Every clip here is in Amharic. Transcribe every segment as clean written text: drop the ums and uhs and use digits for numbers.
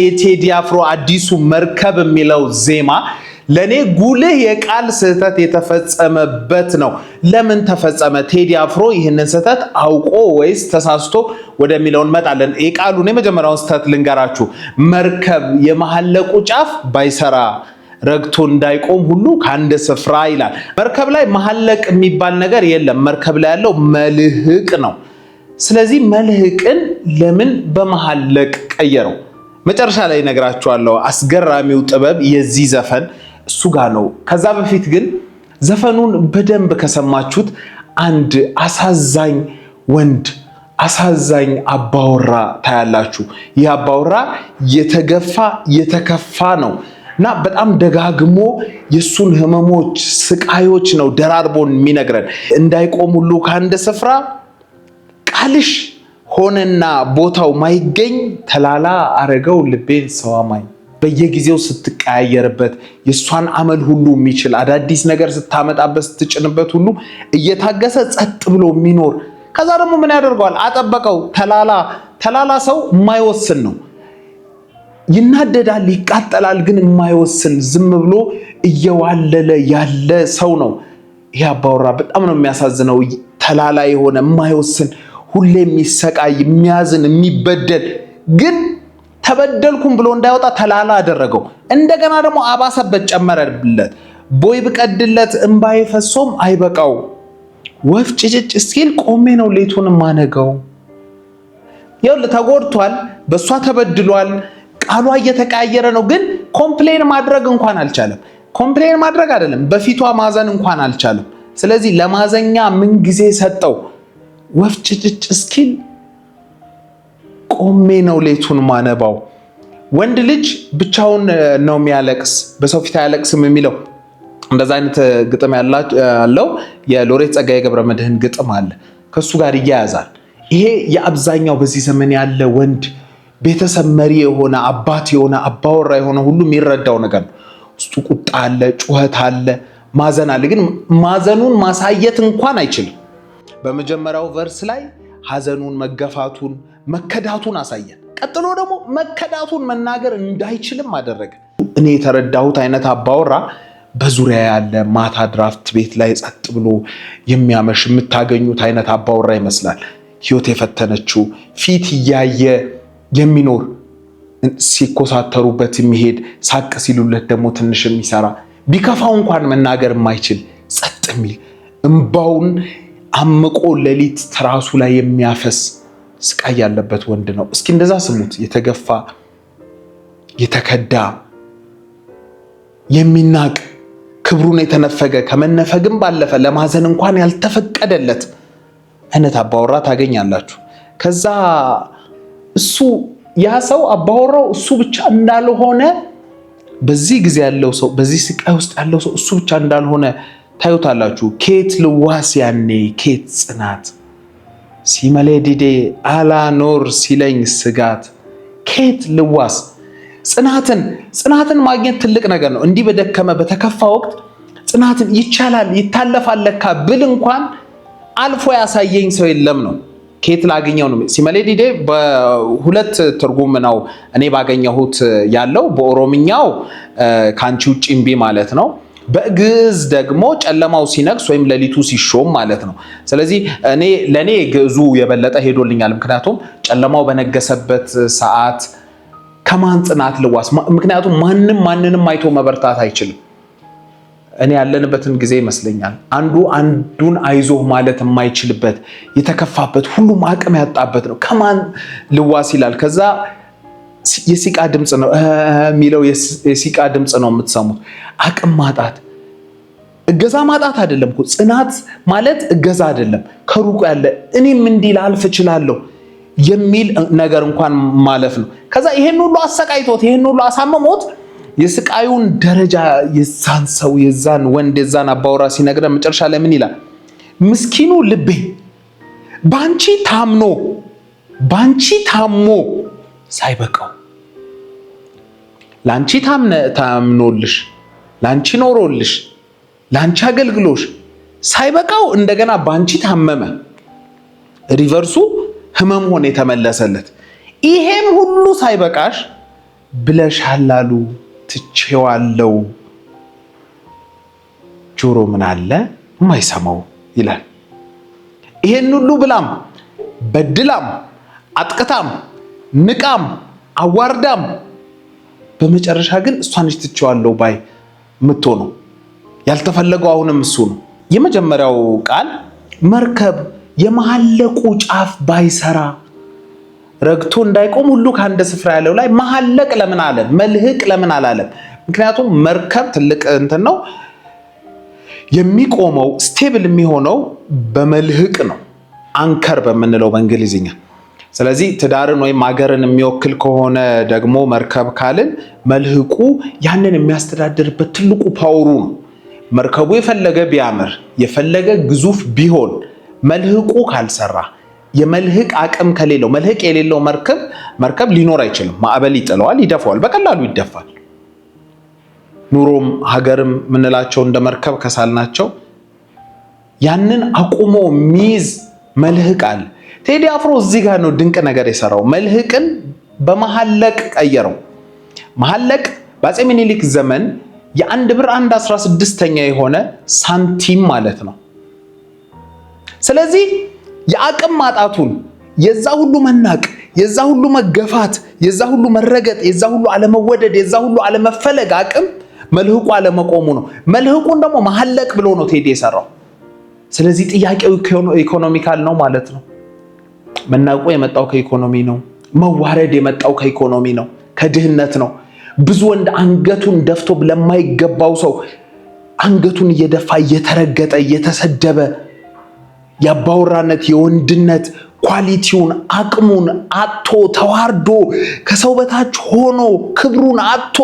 የቴዲ አፍሮ አዲሱ መርከብ የሚለው ዜማ ለእኔ ጉልህ የቃል ስህተት የተፈጸመበት ነው። ለምን ተፈጸመ? ቴዲ አፍሮ ይህንን ስህተት አውቆ ወይስ ተሳስቶ ወደሚለው እንመጣለን። የቃሉን የመጀመሪያውን ስህተት ልንገራችሁ። መርከብ የመሐለቁ ጫፍ ባይሰራ ረግቶ እንዳይቆም ሁሉ ከአንድ ስፍራ ይላል። መርከብ ላይ መሐለቅ የሚባል ነገር የለም። መርከብ ላይ ያለው መልህቅ ነው። ስለዚህ መልህቅን ለምን በመሐለቅ ቀየረው? መጨረሻ ላይ እነግራችኋለሁ። አስገራሚው ጥበብ የዚህ ዘፈን እሱ ጋር ነው። ከዛ በፊት ግን ዘፈኑን በደንብ ከሰማችሁት አንድ አሳዛኝ ወንድ፣ አሳዛኝ አባወራ ታያላችሁ። ይህ አባወራ የተገፋ የተከፋ ነው እና በጣም ደጋግሞ የእሱን ህመሞች፣ ስቃዮች ነው ደራርቦን የሚነግረን። እንዳይቆም ሁሉ ከአንድ ስፍራ ቃልሽ ሆነና ቦታው ማይገኝ ተላላ አረገው ልቤን ሰው አማኝ። በየጊዜው ስትቀያየርበት፣ የእሷን አመል ሁሉ የሚችል፣ አዳዲስ ነገር ስታመጣበት ስትጭንበት ሁሉ እየታገሰ ጸጥ ብሎ የሚኖር፣ ከዛ ደግሞ ምን ያደርገዋል? አጠበቀው። ተላላ። ተላላ ሰው የማይወስን ነው። ይናደዳል፣ ይቃጠላል፣ ግን የማይወስን፣ ዝም ብሎ እየዋለለ ያለ ሰው ነው። ይሄ አባወራ በጣም ነው የሚያሳዝነው። ተላላ የሆነ፣ የማይወስን፣ ሁሌ የሚሰቃይ፣ የሚያዝን፣ የሚበደል፣ ግን ተበደልኩም ብሎ እንዳይወጣ ተላላ አደረገው። እንደገና ደግሞ አባሰበት፣ ጨመረለት። ቦይ ብቀድለት እምባዬ ፈሶም አይበቃው፣ ወፍ ጭጭጭ ሲል ቆሜ ነው ሌቱን ማነጋው። ይኸውልህ ተጎድቷል፣ በእሷ ተበድሏል፣ ቃሏ እየተቀያየረ ነው። ግን complain ማድረግ እንኳን አልቻለም። Complain ማድረግ አይደለም፣ በፊቷ ማዘን እንኳን አልቻለም። ስለዚህ ለማዘኛ ምን ጊዜ ሰጠው? ወፍ ጭጭጭ እስኪል ቆሜ ነው ሌቱን ማነባው። ወንድ ልጅ ብቻውን ነው የሚያለቅስ፣ በሰው ፊት አያለቅስም የሚለው እንደዛ አይነት ግጥም ያለው የሎሬት ጸጋዬ ገብረመድህን ግጥም አለ። ከሱ ጋር ይያያዛል። ይሄ የአብዛኛው በዚህ ዘመን ያለ ወንድ፣ ቤተሰብ መሪ የሆነ፣ አባት የሆነ፣ አባወራ የሆነ ሁሉ የሚረዳው ነገር ነው። ውስጡ ቁጣ አለ፣ ጩኸት አለ፣ ማዘን አለ። ግን ማዘኑን ማሳየት እንኳን አይችልም። በመጀመሪያው verse ላይ ሐዘኑን፣ መገፋቱን፣ መከዳቱን አሳየን። ቀጥሎ ደግሞ መከዳቱን መናገር እንዳይችልም አደረገ። እኔ የተረዳሁት አይነት አባወራ በዙሪያ ያለ፣ ማታ ድራፍት ቤት ላይ ጸጥ ብሎ የሚያመሽ የምታገኙት አይነት አባወራ ይመስላል። ህይወት የፈተነችው፣ ፊት እያየ የሚኖር፣ ሲኮሳተሩበት የሚሄድ፣ ሳቅ ሲሉለት ደግሞ ትንሽ የሚሰራ፣ ቢከፋው እንኳን መናገር የማይችል፣ ጸጥ የሚል፣ እምባውን አምቆ ሌሊት ትራሱ ላይ የሚያፈስ ስቃይ ያለበት ወንድ ነው። እስኪ እንደዛ ስሙት። የተገፋ፣ የተከዳ፣ የሚናቅ፣ ክብሩን የተነፈገ፣ ከመነፈግም ባለፈ ለማዘን እንኳን ያልተፈቀደለት አይነት አባወራ ታገኛላችሁ። ከዛ እሱ ያ ሰው አባወራው እሱ ብቻ እንዳልሆነ፣ በዚህ ጊዜ ያለው ሰው፣ በዚህ ስቃይ ውስጥ ያለው ሰው እሱ ብቻ እንዳልሆነ ታዩታላችሁ። ኬት ልዋስ ያኔ ኬት ጽናት ሲመሌ ዲዴ አላኖር ሲለኝ ስጋት፣ ኬት ልዋስ ጽናትን? ጽናትን ማግኘት ትልቅ ነገር ነው። እንዲህ በደከመ በተከፋ ወቅት ጽናትን ይቻላል ይታለፋል ለካ ብል እንኳን አልፎ ያሳየኝ ሰው የለም ነው። ኬት ላገኘው ነው። ሲመሌ ዲዴ በሁለት ትርጉም ነው እኔ ባገኘሁት ያለው። በኦሮምኛው ከአንቺ ውጭ እምቢ ማለት ነው። በግዕዝ ደግሞ ጨለማው ሲነግስ ወይም ሌሊቱ ሲሾም ማለት ነው። ስለዚህ እኔ ለእኔ ግዕዙ የበለጠ ሄዶልኛል። ምክንያቱም ጨለማው በነገሰበት ሰዓት ከማን ጽናት ልዋስ? ምክንያቱም ማንም ማንንም አይቶ መበርታት አይችልም። እኔ ያለንበትን ጊዜ ይመስለኛል። አንዱ አንዱን አይዞህ ማለት የማይችልበት፣ የተከፋበት፣ ሁሉም አቅም ያጣበት ነው። ከማን ልዋስ ይላል። ከዛ የሲቃ ድምፅ ነው የሚለው፣ የሲቃ ድምፅ ነው የምትሰሙት። አቅም ማጣት እገዛ ማጣት አይደለም እኮ፣ ጽናት ማለት እገዛ አይደለም። ከሩቁ ያለ እኔም እንዲህ ላልፍ እችላለሁ የሚል ነገር እንኳን ማለፍ ነው። ከዛ ይሄን ሁሉ አሰቃይቶት፣ ይሄን ሁሉ አሳምሞት፣ የስቃዩን ደረጃ የዛን ሰው፣ የዛን ወንድ፣ የዛን አባወራ ሲነግረን መጨረሻ ላይ ምን ይላል? ምስኪኑ ልቤ ባንቺ ታምኖ ባንቺ ታሞ ሳይበቃው፣ ላንቺ ታምኖልሽ፣ ላንቺ ኖሮልሽ፣ ላንቺ አገልግሎሽ ሳይበቃው እንደገና ባንቺ ታመመ። Reverse ኡ ህመም ሆነ የተመለሰለት። ይሄም ሁሉ ሳይበቃሽ ብለሻል አሉ ትቼዋለው፣ ጆሮ ምን አለ የማይሰማው ይላል። ይሄን ሁሉ ብላም በድላም አጥቅታም ንቃም አዋርዳም በመጨረሻ ግን እሷ ነች ትቼዋለሁ ባይ የምትሆነው። ያልተፈለገው አሁንም እሱ ነው። የመጀመሪያው ቃል መርከብ የመሐለቁ ጫፍ ባይሰራ ረግቶ እንዳይቆም ሁሉ ከአንድ ስፍራ ያለው ላይ መሐለቅ ለምን አለ? መልህቅ ለምን አላለም? ምክንያቱም መርከብ ትልቅ እንትን ነው የሚቆመው፣ stable የሚሆነው በመልህቅ ነው፣ anchor በምንለው በእንግሊዝኛ። ስለዚህ ትዳርን ወይም ሀገርን የሚወክል ከሆነ ደግሞ መርከብ ካልን መልህቁ ያንን የሚያስተዳድርበት ትልቁ power ኡ ነው። መርከቡ የፈለገ ቢያምር የፈለገ ግዙፍ ቢሆን መልህቁ ካልሰራ፣ የመልህቅ አቅም ከሌለው፣ መልህቅ የሌለው መርከብ ሊኖር አይችልም። ማዕበል ይጥለዋል፣ ይደፋዋል፣ በቀላሉ ይደፋል። ኑሮም ሀገርም የምንላቸው እንደ መርከብ ከሳልናቸው ያንን አቁሞ የሚይዝ መልህቅ አለ። ቴዲ አፍሮ እዚህ ጋር ነው ድንቅ ነገር የሰራው። መልህቅን በመሐለቅ ቀየረው። መሐለቅ በአፄ ምኒልክ ዘመን የ1 ብር 1/16 የሆነ ሳንቲም ማለት ነው። ስለዚህ የአቅም ማጣቱን፣ የዛ ሁሉ መናቅ፣ የዛ ሁሉ መገፋት፣ የዛ ሁሉ መረገጥ፣ የዛ ሁሉ አለመወደድ፣ የዛ ሁሉ አለመፈለግ አቅም መልህቁ አለመቆሙ ነው። መልህቁን ደግሞ መሐለቅ ብሎ ነው ቴዲ የሰራው። ስለዚህ ጥያቄው economical ነው ማለት ነው። መናቁ የመጣው ከኢኮኖሚ ነው። መዋረድ የመጣው ከኢኮኖሚ ነው፣ ከድህነት ነው። ብዙ ወንድ አንገቱን ደፍቶ ለማይገባው ሰው አንገቱን እየደፋ፣ እየተረገጠ፣ እየተሰደበ፣ የአባወራነት የወንድነት quality ውን አቅሙን አጥቶ፣ ተዋርዶ፣ ከሰው በታች ሆኖ፣ ክብሩን አጥቶ፣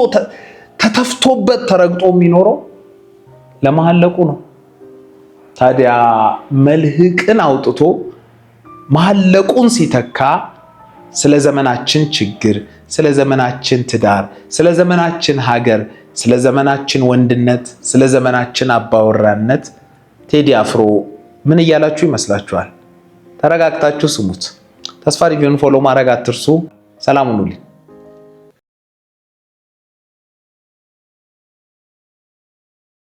ተተፍቶበት፣ ተረግጦ የሚኖረው ለመሐለቁ ነው። ታዲያ መልህቅን አውጥቶ መሐለቁን ሲተካ ስለ ዘመናችን ችግር፣ ስለ ዘመናችን ትዳር፣ ስለ ዘመናችን ሀገር፣ ስለ ዘመናችን ወንድነት፣ ስለ ዘመናችን አባወራነት ቴዲ አፍሮ ምን እያላችሁ ይመስላችኋል? ተረጋግታችሁ ስሙት። ተስፋ Review ን follow ማድረግ አትርሱ። ሰላም ሁኑልኝ።